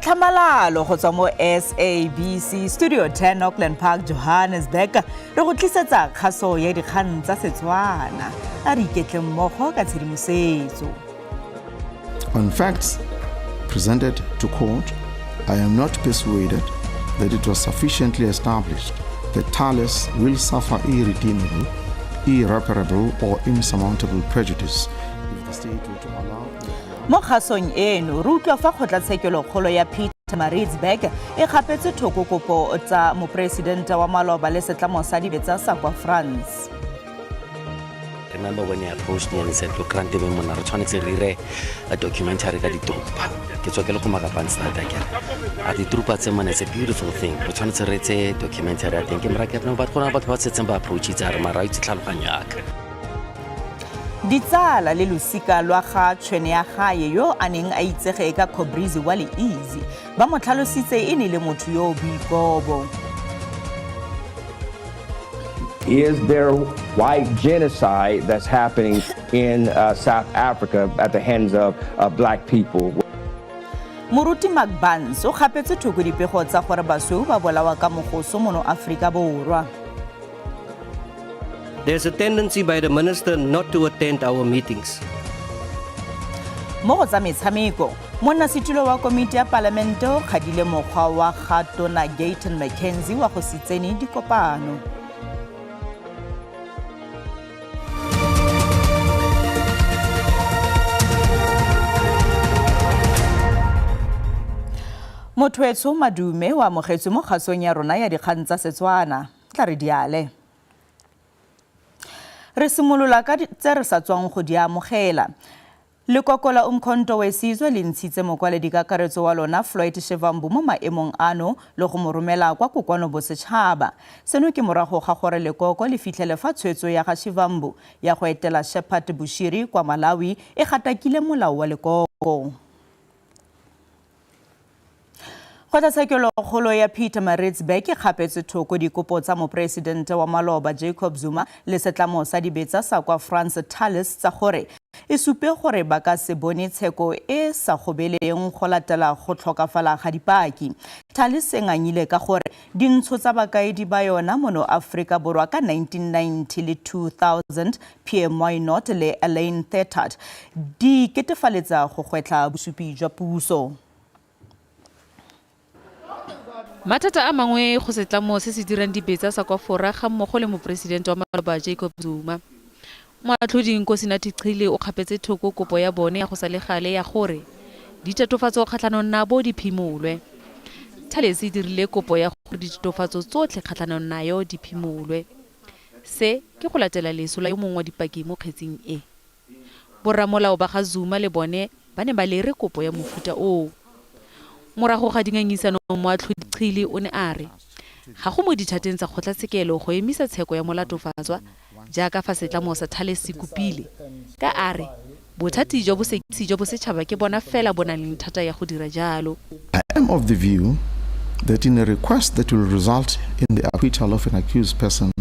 Tlhamalalo go tswa mo SABC Studio 10 Auckland Park, Johannesburg, re go tlisetsa kgaso ya dikgang tsa Setswana. A re iketleng mmogo ka tshedimosetso. On facts presented to court, I am not persuaded that it was sufficiently established that Thales will suffer irredeemable, irreparable, or insurmountable prejudice if the state were to allow. Mo kgasong eno re utlwa fa kgotlatshekelokgolo ya Pietermaritzburg e kgapetse thoko kopo tsa moporesidente wa maloba le setlamo sa dibetsa sa kwa France. Remember when he approached me and he said, "Look, Rantebe monna, re tshwanetse re dire a documentary ka ditropa." Ke tswa ke le ko Makapanstad akere. A ditropa tse mone, it's a beautiful thing. Re tshwanetse re etse documentary ya teng. Ke mo raya ke re, no, but go na le batho ba setseng ba approachitse, a re mara a itse tlhaloganyo ya ka. Ditsala le losika lwa ga tshwene ya gae yo a neng a itsege ka Cobrizi wa Leeasy ba mo tlhalositse e ne le motho yo o boikobo. Is there white genocide that's happening in South Africa at the hands of black people? Moruti Macbans o kgapetse thoko dipego tsa gore basweu ba bolawa ka mogoso mono Aforika Borwa. There's a tendency by the minister not to attend our meetings. Mo go tsa metshameko, monnasetulo wa komiti ya palamente o kgadile mokgwa wa ga Tona Gayton McKenzie wa go se tsene dikopano. Motho etsho Madume o amogetswe mo kgasong ya rona ya dikgang tsa Setswana. Tla re diale. Re simolola ka tse re sa tswang go di amogela. Lekoko la Umkhonto we Sizwe le ntshitse mokwaledi kakaretso wa lona Floyd Shivambu mo maemong ano le go mo romela kwa kokoano bosetšhaba. Seno ke morago ga gore lekoko le fitlhele fa tshwetso ya ga Shivambu ya go etela Shepherd Bushiri kwa Malawi e gatakile molao wa lekoko. Kgotlatshekelokgolo ya Pietermaritzburg e kgapetse thoko dikopo tsa moporesidente wa maloba Jacob Zuma le setlamo sa dibetsa sa kwa France Thales tsa gore e supe gore ba ka se bone tsheko e sa gobeleng go latela go tlhokafala ga dipaki. Thales e ngangile ka gore dintsho tsa bakaedi ba yona mono Aforika Borwa ka 1990 le 2000, Pierre Moynot le Elaine Thetard, di ketefaletsa go gwetlha bosupi jwa puso. Mathata a mangwe go setlamo se se dirang dibetsa sa kwa Fora ga mmogo le moporesidente wa maloba Jacob Zuma. Moatlhodi Nkosinathi Chili o kgapetse thoko kopo ya bone ya go sa le gale ya gore ditatofatso kgatlhanong nabo di phimolwe. Thales e dirile kopo ya gore ditatofatso tsotlhe kgatlhanong nayo di phimolwe. Se ke go latela leso la yo mongwe wa dipaki mo kgetsing e. Borramolao ba ga Zuma le bone ba ne ba lere kopo ya mofuta oo. Morago ga dingangisano moatlhodi Chili o ne a re ga go mo dithateng tsa kgotlatshekelo go emisa tsheko ya molatofatswa jaaka fa setlamo sa Thales se kopile, ka a re bothati jwa bosekisi jwa bosetšhaba ke bona fela bo nang le thata ya go dira jalo. I am of the view that in a request that will result in the acquittal of an accused person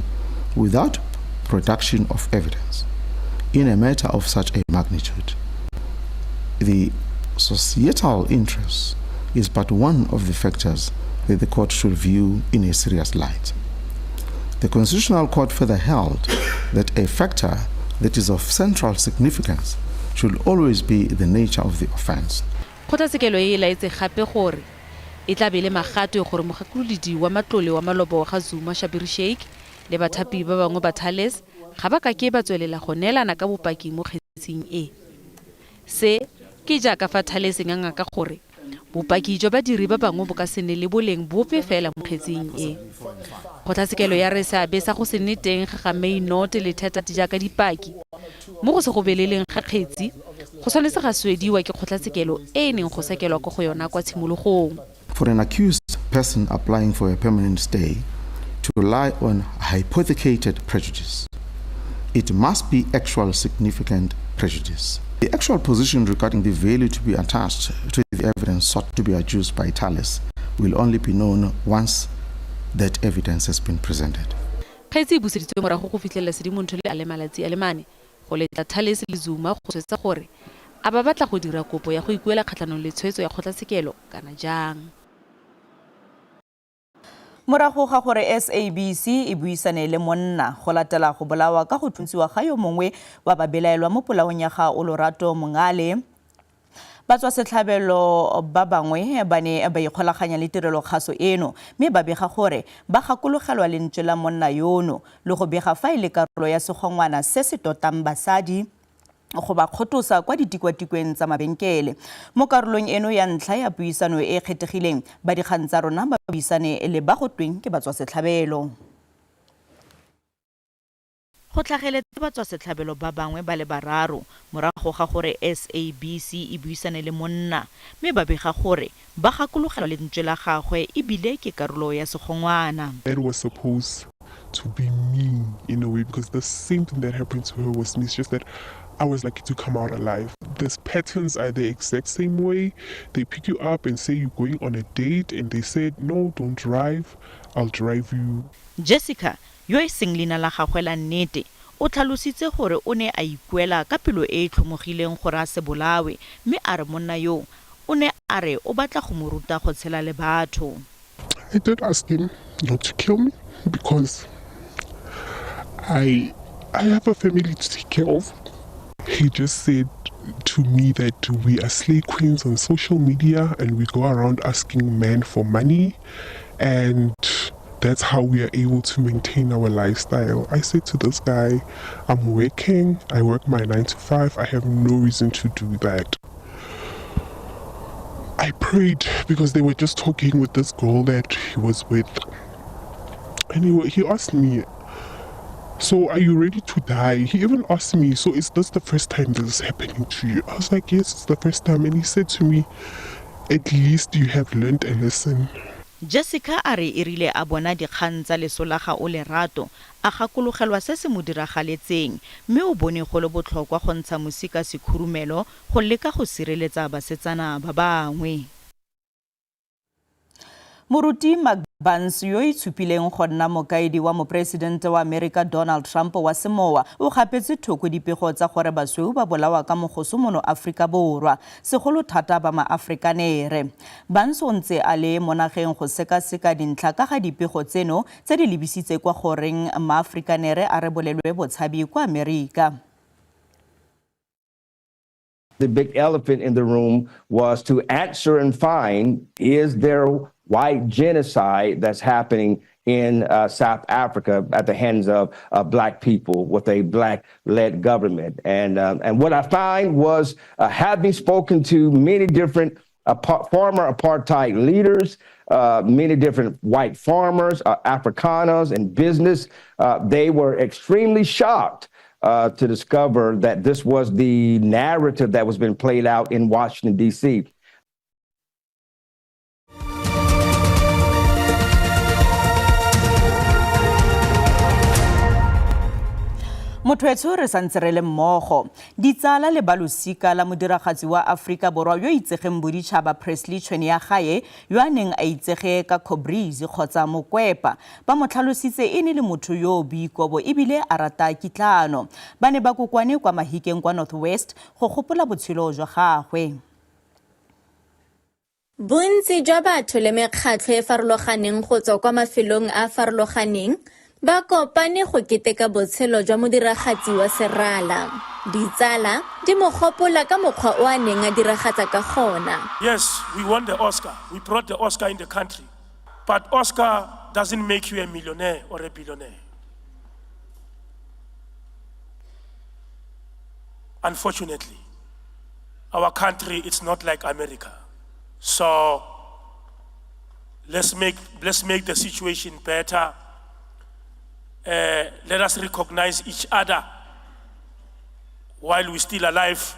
without production of evidence in a matter of such a magnitude, the societal interest is but one of the factors that the court should view in a serious light. The Constitutional Court further held that a factor that is of central significance should always be the nature of the offense. Kgotlatshekelo e laetse gape gore e tla be e le magatwe gore mogakolodi wa matlole wa maloba wa ga Zuma Schabir Shaik le bathapi ba bangwe ba Thales ga ba kake ba tswelela go neelana ka bopaki mo kgetsing e. Se ke jaaka fa Thales e nganga ka gore bopaki jwa badiri ba bangwe bo ka se nne le boleng bope fela mo kgetsing e. Kgotlatshekelo ya re seabe sa go se nne teng ga ga Maynard le Thetard jaaka dipaki mo go se gobeleleng ga kgetsi go tshwanetse ga swediwa ke kgotlatshekelo e e neng go sekelwa kwa go yona kwa tshimologong. For an accused person applying for a permanent stay to rely on hypothecated prejudice, it must be actual significant prejudice. The actual position regarding the value to be attached to the evidence sought to be adduced by Thales will only be known once that evidence has been presented. Kgetsi e buseditswe morago go fitlhelela Sedimonthole a le malatsi a le 4 go letla Thales le Zuma go swetsa gore A ba batla go dira kopo ya go ikuela kgatlhanong le tshwetso ya kgotlatshekelo kana jang. Morago ga gore SABC e buisane le monna go latela go bolawa ka go thuntsiwa ga yo mongwe wa babelaelwa mo polaong ya ga Olorato Mongale, batswasetlhabelo ba bangwe ba ne ba ikgolaganya le tirelokgaso eno mme ba bega gore ba gakologelwa lentswe la monna yono le go bega fa e le karolo ya segongwana se se totang basadi go ba kgothosa kwa ditikwatikweni tsa mabenkele. Mo karolong eno ya ntlha ya puisano e e kgethegileng, ba dikgang tsa rona ba buisane le ba go tweng ke batswasetlhabelo. Go tlhageletse batswasetlhabelo ba bangwe ba le bararo morago ga gore SABC e buisane le monna mme ba bega gore ba gakologelwa lentswe la gagwe e bile ke karolo ya segongwana. That was supposed to be me in a way, because the same thing that happened to her was me. It's just that I was lucky to come out alive. These patterns are the exact same way. They pick you up and say you're going on a date, and they said, no, don't drive, I'll drive you. Jessica, yo e seng leina la gagwe la nnete, o tlhalositse gore o ne a ikuela ka pelo e e tlhomogileng gore a se bolawe mme a re monna yoo o ne a re o batla go mo ruta go tshela le batho. I did ask him not to kill me because I have a family to take care of. He just said to me that we are slay queens on social media and we go around asking men for money, and that's how we are able to maintain our lifestyle. I said to this guy, I'm working, I work my 9 to 5, I have no reason to do that. I prayed because they were just talking with this girl that he was with. And he asked me, so are you ready to die? He even asked me, so is this the first time this is happening to you? I was like, yes, it's the first time. And he said to me, at least you have learned a lesson. Jessica a re e rile a bona dikgang tsa leso la ga Olerato, a gakologelwa se se mo diragaletseng mme o bone go le botlhokwa go ntsha mosi ka sekhurumelo go leka go sireletsa basetsana ba bangwe. Moruti Mark Barnes yo itshupileng go nna mokaedi wa mopresidente wa Amerika Donald Trump wa semowa o gapetse thoko dipego tsa gore basweu ba bolawa ka mogoso mono Afrika Borwa, segolo thata ba maAfrikanere. Barnes o ntse a le mo nageng go sekaseka dintlha ka ga dipego tseno tse di lebisitse kwa goreng maAfrikanere a rebolelwe botshabi kwa Amerika. The big elephant in the room was to answer and find, is there white genocide that's happening in South Africa at the hands of black people with a black-led government? And what I find was, having spoken to many different former apartheid leaders, many different white farmers, Afrikaners and business, they were extremely shocked to discover that this was the narrative that was being played out in Washington, D.C. Motho etsho re santse re le mmogo. Ditsala le balosika la modiragatsi wa Afrika Borwa yo itsegeng boditšhaba Presley Chweneyagae yo a neng a itsege ka Cobriz kgotsa Mokwepa ba mo tlhalositse e ne le motho yo boikobo ebile a rata kitlano. Ba ne ba kokwane kwa Mahikeng kwa North West go gopola botshelo jwa gagwe. Bontsi jwa batho le mekgatlho e farologaneng go tswa kwa mafelong a farologaneng ba kopane go keteka botshelo jwa modiragatsi wa serala. Ditsala di mo gopola ka mokgwa o a neng a diragatsa ka gona. Yes, we won the Oscar. We brought the Oscar in the country. But Oscar doesn't make you a millionaire or a billionaire. Unfortunately, our country is not like America. So let's make the situation better. Let us recognize each other while we're still alive.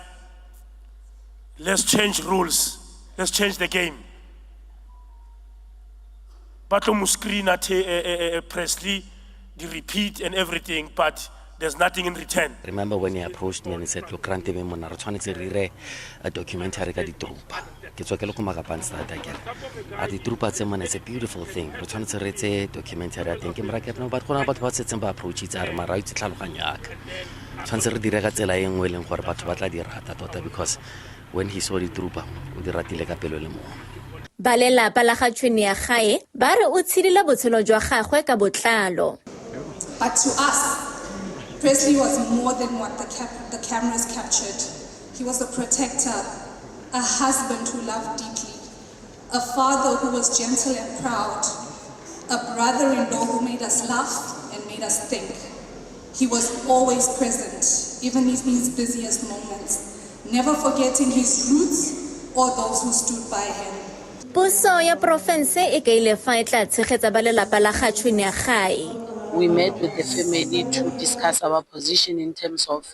Let's change rules. Let's change the game. Batlo screen at Presley, the repeat and everything, but there's nothing in return. Remember when he approached me and he said, look, Rantebe monna, re tshwanetse re dire a documentary ka ditropa. Ke tswa ke le ko Makapanstad akere. A ditropa tse mona, it's a beautiful thing. Re tshwanetse re etse documentary ya teng. Ke mora ke re, no, but go na batho ba setseng ba approachitse, a re mara a itse tlhaloganyo ya ka. Tshwanetse re dire ka tsela e nngwe e leng gore batho ba tla di rata tota, because when he saw di-trooper, o di ratile ka pelo le mongwe. Ba lelapa la ga Tshweneyagae ba re o tshedile botshelo jwa gagwe ka botlalo. But to us, Presley was more than what the cameras captured. He was a protector, a husband who loved deeply, a father who was gentle and proud, a brother-in-law who made us laugh and made us think. He was always present, even in his busiest moments, never forgetting his roots or those who stood by him. Puso ya porofense e kaile fa e tla tshegetsa ba lelapa la ga Tshweneyagae. We met with the family to discuss our position in terms of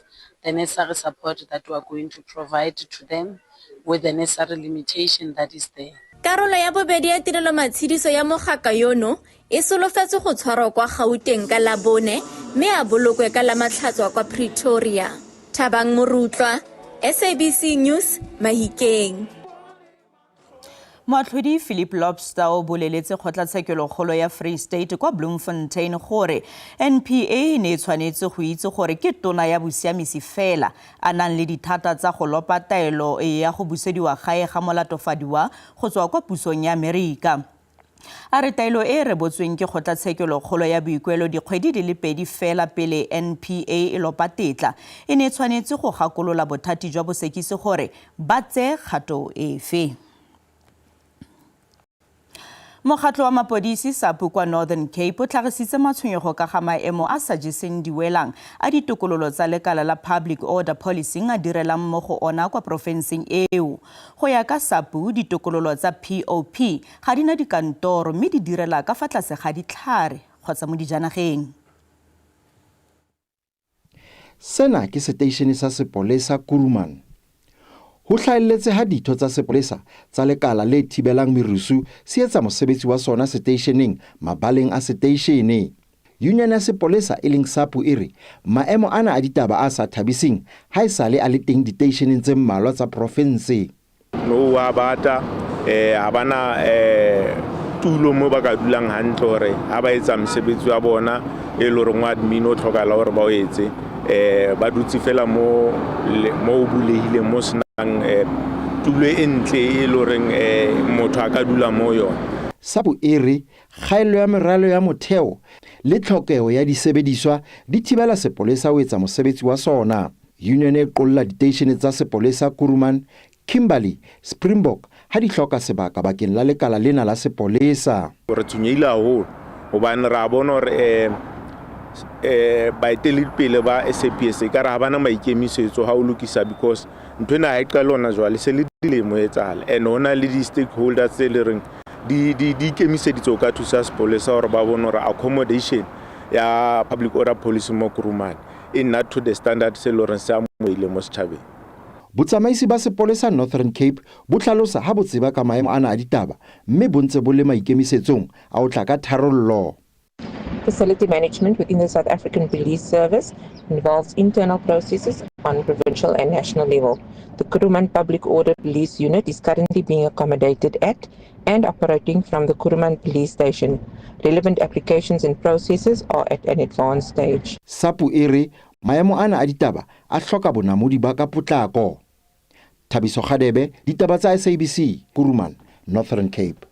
the necessary support that we are going to provide to them with the necessary limitation that is there. Karolo ya bobedi ya tirelo matshediso ya mogaka yono e solofetswe go tshwarwa kwa Gauteng ka Labone mme a bolokwe ka Lamatlhatso kwa Pretoria. Thabang Morutlwa, SABC News, Mahikeng. Moatlhodi Philip Lobster o boleletse kgotlatshekelokgolo ya Free State kwa Bloemfontein gore NPA e ne e tshwanetse go itse gore ke tona ya bosiamisi fela a nang le dithata tsa go lopa taelo ya go busediwa gae ga molatofadiwa go tswa kwa pusong ya Amerika. A re taelo e e rebotsweng ke kgotlatshekelokgolo ya boikuelo dikgwedi di le pedi fela pele NPA e lopa tetla e ne e tshwanetse go gakolola bothati jwa bosekisi gore ba tseye kgato efe. Mokgatlho wa mapodisi SAPU kwa Northern Cape o tlhagisitse matshwenyego ka ga maemo a sa jeseng diwelang a ditokololo tsa lekala la Public Order Policing a direlang mo go ona kwa porofenseng eo. Go ya ka SAPU, ditokololo tsa POP ga di na dikantoro mme di direla ka fa tlase ga ditlhare kgotsa mo dijanageng. Sena ke seteishene sa sepolesa Kuruman. Ho hlahelletse ha ditho tsa sepolesa tsa lekala le thibelang merusu se etsa mosebetsi wa sona seteisheneng mabaleng a seteishene. Union ya sepolesa e leng SAPU e re maemo ana a ditaba a sa thabiseng ha esale a le teng diteisheneng tse mmalwa tsa profense. No wa bata ha bana tulo mo ba ka dulang hantle hore ha ba etsa mosebetsi wa bona e le hore wa admin o tlhokala hore ba o etse, ba dutse fela mo o bulehileng mo senang tulo e ntle e le horeng motho a ka dula mo yona. SAPU e re kgaello ya meralo ya motheo le tlhokeho ya disebediswa di thibela sepolesa ho etsa mosebetsi wa sona. Union e qolla diteishene tsa sepolesa Kuruman, Kimberley, Springbok ha di hloka sebaka bakeng la lekala lena la sepolesa. Re tshwenyehile haholo hobane ra bona hore baeteledipele ba SAPS ekare ha bana maikemisetso ha o lokisa, because ntho ena ha e qale hona jwale, se le dilemo e etsahala, and hona le di-stakeholders tse le reng di ikemiseditse ho ka thusa sepolesa hore ba bone hore accommodation ya public order policy mo Kuruman e nna to the standard se le horeng se amohile mo setjhabeng. Botsamaisi ba sepolesa Northern Cape bo hlalosa ha bo tseba ka maemo ana a ditaba mme bo ntse bo le maikemisetsong a ho tla ka tharollo. Facility management within the South African Police Service involves internal processes on provincial and national level. The Kuruman Public Order Police Unit is currently being accommodated at and operating from the Kuruman Police Station. Relevant applications and processes are at an advanced stage. SAPU e re maemo ana a ditaba a hloka bonamodi ba ka potlako. Thabiso Kgadebe, ditaba tsa SABC, Kuruman, Northern Cape.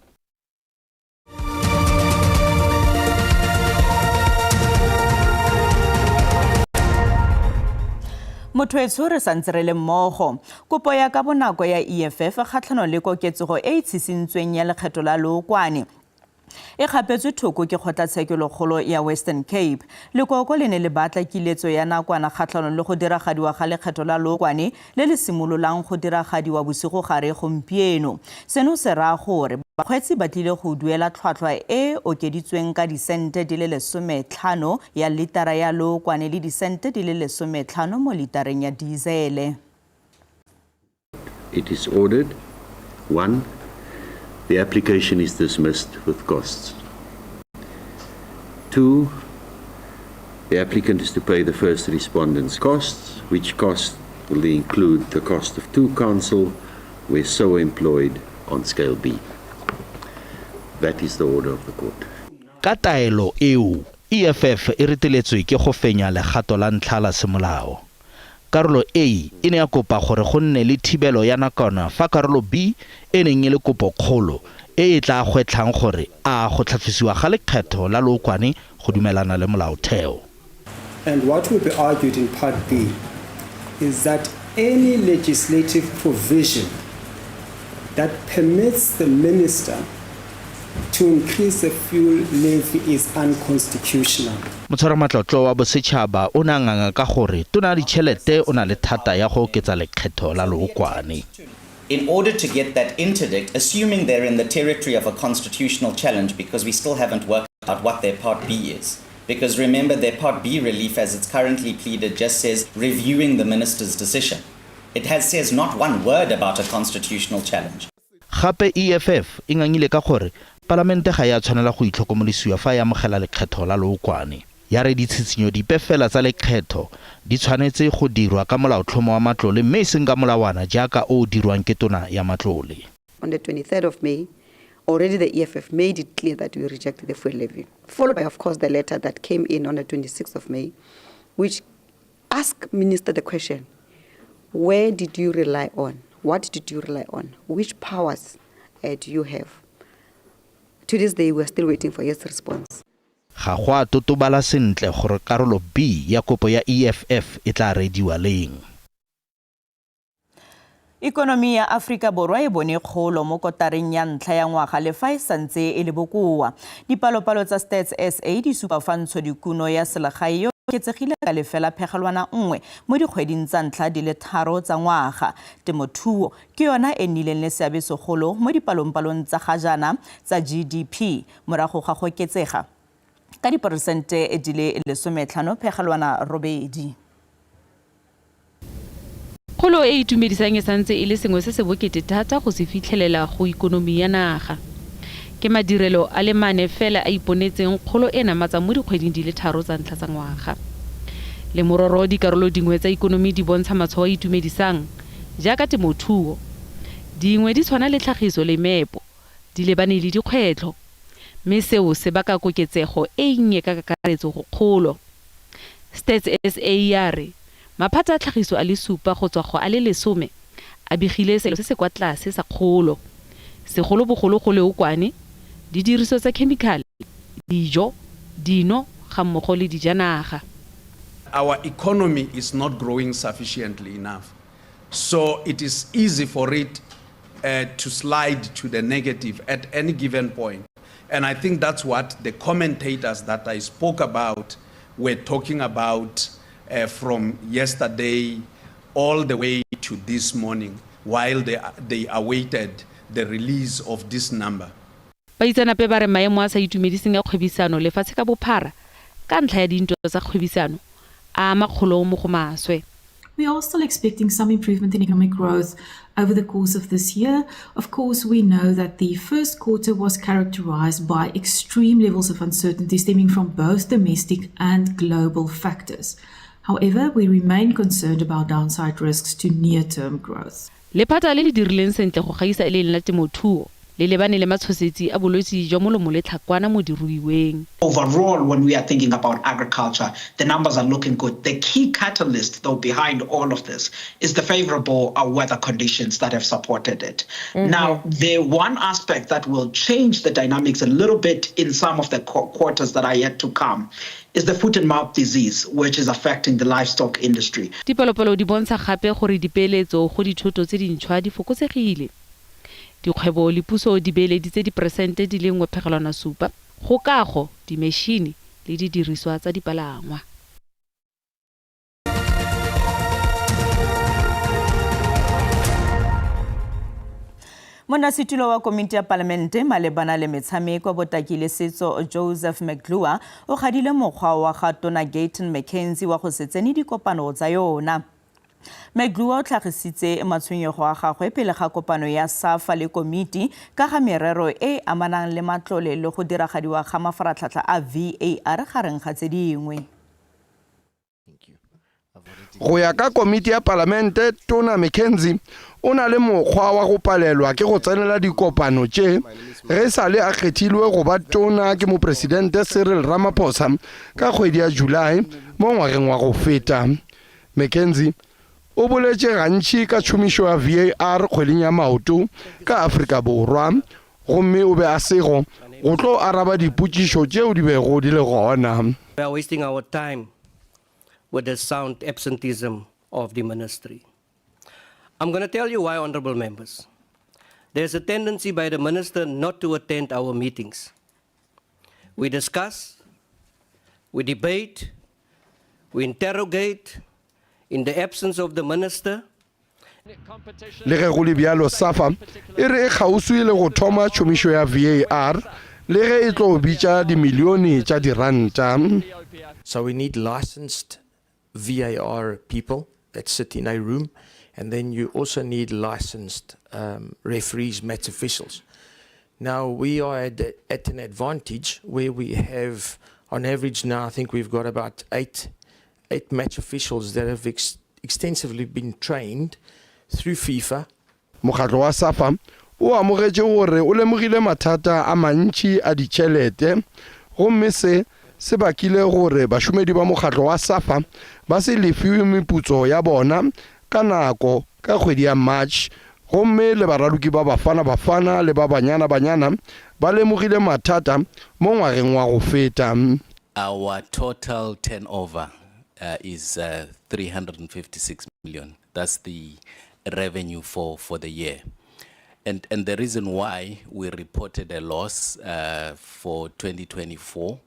Motho etsho re santse re le mmogo. Kopo ya ka bonako ya EFF kgatlhanong le koketsego e e tshisintsweng ya lekgetho la lookwane e kgapetswe thoko ke kgotlatshekelokgolo ya Western Cape. Lekoko le ne le batla kiletso ya nakwana kgatlhanong le go diragadiwa ga lekgetho la lookwane le le simololang go diragadiwa bosigogare gompieno. Seno se raya gore bakgweetsi ba tlile go duela tlhwatlhwa e okeditsweng ka disente di le 15 ya litara ya lookwane le disente di le 15 mo litareng ya diesele. It is ordered, 1, the application is dismissed with costs. 2, the applicant is to pay the first respondent's costs, which cost will include the cost of 2 counsel where so employed on scale B. That is the order of the court. Ka taelo eo, EFF e reteletswe ke go fenya legato la ntlha la semolao. Karolo A e ne ya kopa gore go nne le thibelo ya nakwana fa karolo B e neng e le kopo kgolo e e tla gwetlhang gore a go tlhatlhosiwa ga lekgetho la lookwane go dumelana le molaotheo. And what will be argued in Part B is that any legislative provision that permits the minister to increase the fuel levy is unconstitutional. Motshwaramatlotlo wa bosetšhaba o ne a nganga ka gore tona ya ditšhelete o na le thata ya go oketsa lekgetho la lookwane. In order to get that interdict, assuming they're in the territory of a constitutional challenge, because we still haven't worked out what their Part B is. Because remember, their Part B relief, as it's currently pleaded, just says reviewing the minister's decision. It says not one word about a constitutional challenge. Gape EFF e ngangile ka gore palamente ga ya tshwanela go itlhokomolosiwa fa e amogela lekgetho la lookwane. Ya re ditshitshinyo dipe fela tsa lekgetho di tshwanetse go dirwa ka molaotlhomo wa matlole mme e seng ka molawana jaaka o o dirwang ke tona ya matlole. On the 23rd of May, already the EFF made it clear that we rejected the fuel levy, followed by, of course, the letter that came in on the 26th of May, which asked Minister the question, where did you rely on? What did you rely on? Which powers do you have? To this day, we're still waiting for his response. Ga go a totobala sentle gore karolo B ya kopo ya EFF e tla reediwa leng. Ikonomi ya Aforika Borwa e bone kgolo mo kotareng ya ntlha ya ngwaga le fa e santse e le bokoa. Dipalopalo tsa Stats SA di supa fa ntshodikuno ya selegae e oketsegile ka 0.1 mo dikgweding tsa ntlha di le 3 tsa ngwaga. Temothuo ke yona e nnileng le seabe segolo mo dipalopalong tsa ga jaana tsa GDP morago ga go oketsega ka diperesente di le 15.8. Kgolo e itumedisang e santse e le sengwe se se bokete thata go se fitlhelela go ikonomi ya naga. Ke madirelo a le mane fela a iponetseng kgolo e namatsang mo dikgweding di le 3 tsa ntlha tsa ngwaga. Le mororo dikarolo dingwe tsa ikonomi di bontsha matshwao a itumedisang jaaka temothuo, dingwe di tshwana le tlhagiso le meepo di lebane le dikgwetlho, mme seo se baka koketsego e nnye ka kakaretso go kgolo. Stats SA ya re maphata a tlhagiso a le 7 go tswa go a le 10 a begile selo se se kwa tlase sa kgolo, segolobogolo go leokwane, didiriso tsa khemikhale, dijo, dino ga mmogo le dijanaga. Our economy is not growing sufficiently enough, so it is easy for it to slide to the negative at any given point. And I think that's what the commentators that I spoke about were talking about from yesterday all the way to this morning, while they awaited the release of this number. Baitseanape ba re maemo a sa itumediseng a kgwebisano lefatshe ka bophara ka ntlha ya dintwa tsa kgwebisano a ama kgolo mo go maswe. We are still expecting some improvement in economic growth over the course of this year. Of course, we know that the first quarter was characterized by extreme levels of uncertainty stemming from both domestic and global factors. However, we remain concerned about downside risks to near-term growth. Lephata le le dirileng sentle go gaisa e le la temothuo le lebane le matshosetsi a bolwetse jwa molomo le tlhakwana mo diruiweng. Overall, when we are thinking about agriculture, the numbers are looking good. The key catalyst, though, behind all of this is the favorable weather conditions that have supported it. Mm-hmm. Now, the one aspect that will change the dynamics a little bit in some of the quarters that are yet to come is the foot and mouth disease, which is affecting the livestock industry. Dipalopalo di bontsha gape gore dipeeletso go dithoto tse dintšhwa di fokotsegile. Dikgwebo le puso di beeleditse diperesente di le 1.7 go kago, dimešhini le didiriswa tsa dipalangwa. Monnasetulo wa komiti ya palamente malebana le metshameko, botaki le setso Joseph McGluwa o kgadile mokgwa wa ga Tona Gayton McKenzie wa go se tsene dikopano tsa yona. McGluwa o tlhagisitse matshwenyego a gagwe pele ga kopano ya SAFA le komiti ka ga merero e amanang le matlole le go diragadiwa ga mafaratlhatlha a VAR gareng ga tse dingwe. Go ya ka komiti ya palamente, Tona McKenzie o na le mokgwa wa go palelwa ke go tsenela dikopano tše ge e sa le a kgethilwe go ba tona ke Mopresidente Cyril Ramaphosa ka kgwedi ya Julae mo ngwageng wa go feta. McKenzie o boletše gantši ka tšhomišo ya VAR kgweding ya maoto ka Afrika Borwa gomme o be a sego go tlo araba dipotšišo tšeo di bego di le gona. We are wasting our time with the sound absenteeism of the ministry. I'm going to tell you why, honorable members. There's a tendency by the minister not to attend our meetings. We discuss, we debate, we interrogate in the absence of the minister. Le ge go le bjalo, SAFA e re e kgauswi le go thoma tšhomišo ya VAR le ge e tlo bitša dimilione tša diranta. So we need licensed VAR people that sit in a room, and then you also need licensed referees, match officials. Now we are at an advantage where we have, on average now, I think we've got about eight match officials that have extensively been trained through FIFA. Mokgatlo wa SAFA o amogetše gore o lemogile mathata a mantši a ditšhelete gomme se se bakile gore bašomedi ba mokgatlo wa SAFA ba se lefiwe meputso ya bona ka nako ka kgwedi ya March gomme le baraloki ba Bafana Bafana le ba Banyana Banyana ba lemogile mathata mo ngwageng wa go feta. Our total turnover is 356 million. That's the revenue for the year. And the reason why we reported a loss for 2024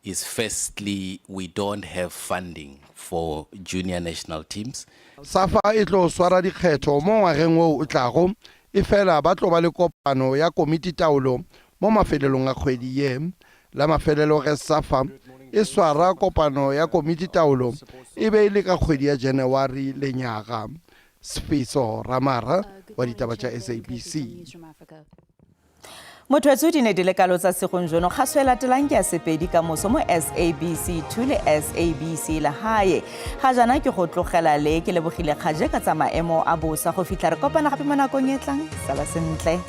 is, firstly, we don't have funding for junior national teams. SAFA e tlo swara dikgetho mo ngwageng wo o tlago, efela ba tlo ba le kopano ya komiti taolo mo mafelelong a kgwedi ye. La mafelelo ge SAFA e swara kopano ya komiti taolo e be e le ka kgwedi ya January lenyaga. Sfiso Ramara wa ditaba tša SABC. Motho di ne di le kalo tsa segong jono. Kgaso e latelang ke ya Sepedi ka moso mo SABC 2 le SABC Legae. Ga jaana ke go tlogela le ke lebogile kgaje ka tsa maemo a bosa. Go fitlha re kopana gape mo nakong e tlang, sala sentle.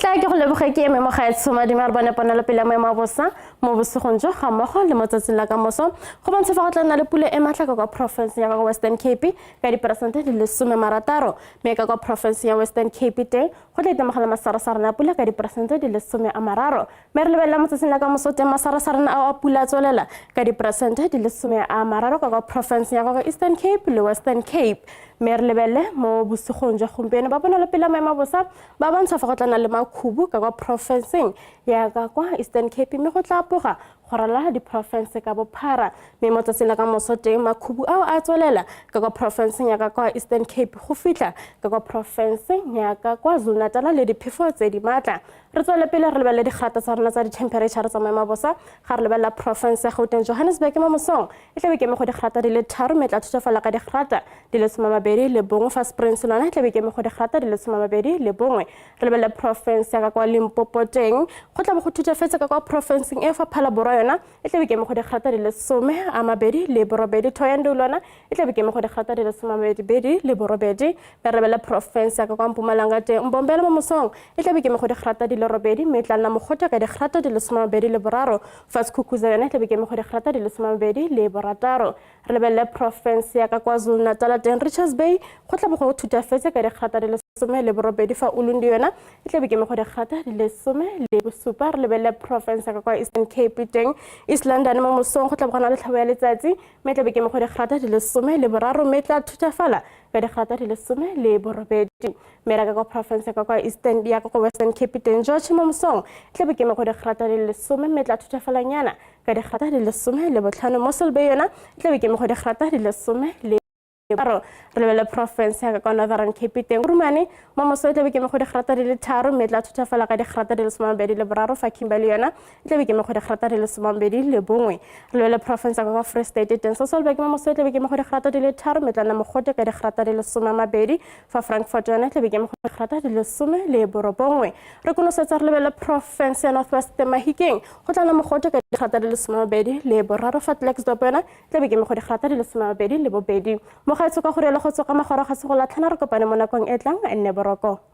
Tla ke go leboge ke eme mo gaetsho. Madime a re bone ponelopele ya maemo a bosa mo bosigong jo ga mmogo le mo tsatsing la kamoso. Go bontsha fa go tla nna le pula e maatla ka kwa porofenseng ya ka kwa Western Cape ka diperesente di le 60, mme ka kwa porofenseng ya Western Cape teng go tla itemogela masarasarana a pula ka diperesente di le 30. Mme re lebelela mo tsatsing la kamoso teng, masarasarana ao a pula a tswelela ka diperesente di le 30 ka kwa porofenseng ya ka kwa Eastern Cape le Western Cape. Mme re lebelele mo bosigong jwa gompieno, ba ponelopele ya maemo a bosa ba bontsha fa go tla nna le makhubu ka kwa porofenseng ya ka kwa Eastern Cape, mme go tla apoga go ralala diporofense ka bophara. Mme mo tsatsing la ka moso teng, makhubu ao a tswelela ka kwa porofenseng ya ka kwa Eastern Cape go fitlha ka kwa porofenseng ya ka kwa Zulu Natal le diphefo tse di maatla. Re tswele pele re lebelele digrata tsa rona tsa di-temperature tsa maemo a bosa. Ga re lebelela porofense ya Gauteng, Johannesburg mo mosong e tlabe ke eme go digrata di le 3, mme e tla thutafala ka digrata di le 21. Fa Springs lona e tlabe ke eme go digrata di le 21. Re lebelele porofense ya ka kwa Limpopo teng, go tla bo go thutafetse ka kwa porofenseng e, fa Phalaborwa yona e tlabe ke eme go digrata di le 28. Thohoyandou lona e tlabe ke eme go digrata di le 28. Mme re lebelele porofense ya ka kwa Mpumalanga teng, Mbombela mo mosong e tlabe ke eme go digrata di le 8, mme e tla nna mogote ka digrata di le 23. Fa Skukuza yona e tlabe ke eme go digrata di le 26. Re lebelele porofense ya ka KwaZulu Natal teng, Richards Bay go tla bo go thutafetse ka digrata di le 18, fa Ulundi yona e tlabe ke eme go digrata di le 17. Re lebelele porofense ya ka kwa Eastern Cape teng, East London mo mosong go tla bo go na le tlhabo ya letsatsi, mme e tlabe ke eme go digrata di le 13, mme e tla thutafala ka digrata di le 18. Mme ra ka kwa porofense ya ka kwa Eastern ya ka kwa Western Cape teng, George mo mosong e tlabe ke eme go digrata di le 10, mme e tla thutafalanyana ka digrata di le 15. Mossel Bay yona e tlabe ke eme go digrata di le 10 le Re lebelele porofense ya ka kwa Northern Cape teng Kurumane mo moso e tlabe ke go digrata di le 3 mme e tla thuthafala ka digrata di le 23, fa Kimberley yona e tlabe ke go digrata di le 21. Re lebelele porofense ya ka kwa Free State teng Sasolburg mo moso e tlabe ke go digrata di le 3 mme e tla nna mogote ka digrata di le 20, fa Frankfort yona e tlabe ke go digrata di le 19. Re konosetsa re lebelele porofense ya North West Mahikeng, go tla nna mogote ka digrata di le 23, fa Klerksdorp yona tlabe ke go digrata di le 22. Mogaetsho ka go rialo go tswa ka magoro ga se go latlhana, re kopane mo nakong e tlang, nne boroko.